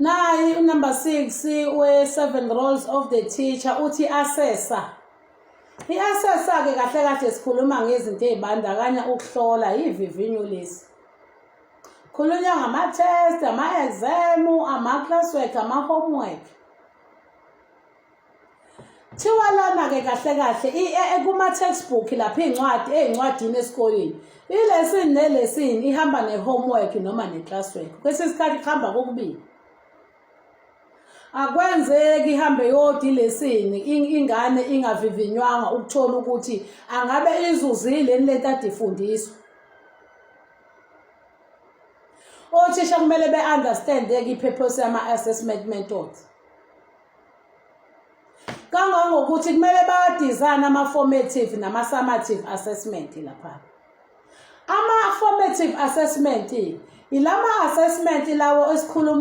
Nayi unumber 6 we-seven roles of the teacher uthi assessor. I-assessor-ke kahle kahle sikhuluma ngezinto ey'bandakanya ukuhlola yivivinyo lesi. Khulunywa ngama-test, ama-exam, ama-classwork, ama-homework. Thiwa lana-ke kahle kahle kuma-textbook lapha iy'ncwadi ey'ncwadini esikoleni i-lesson ne-lesson ihamba ne-homework noma ne-classwork kwesinye isikhathi kuhamba kokubili. Akwenzeki ihambe yodwa i-lesson ingane ingavivinywanga ukuthola ukuthi angabe izuzile yini lento ade ifundiswa. Othisha kumele be-understand-ke i-purpose yama-assessment methods. Kangangokuthi kumele bawadizayine ama-formative nama-summative assessment lapha. Ama-formative assessment ilama assessment lawo esikhuluma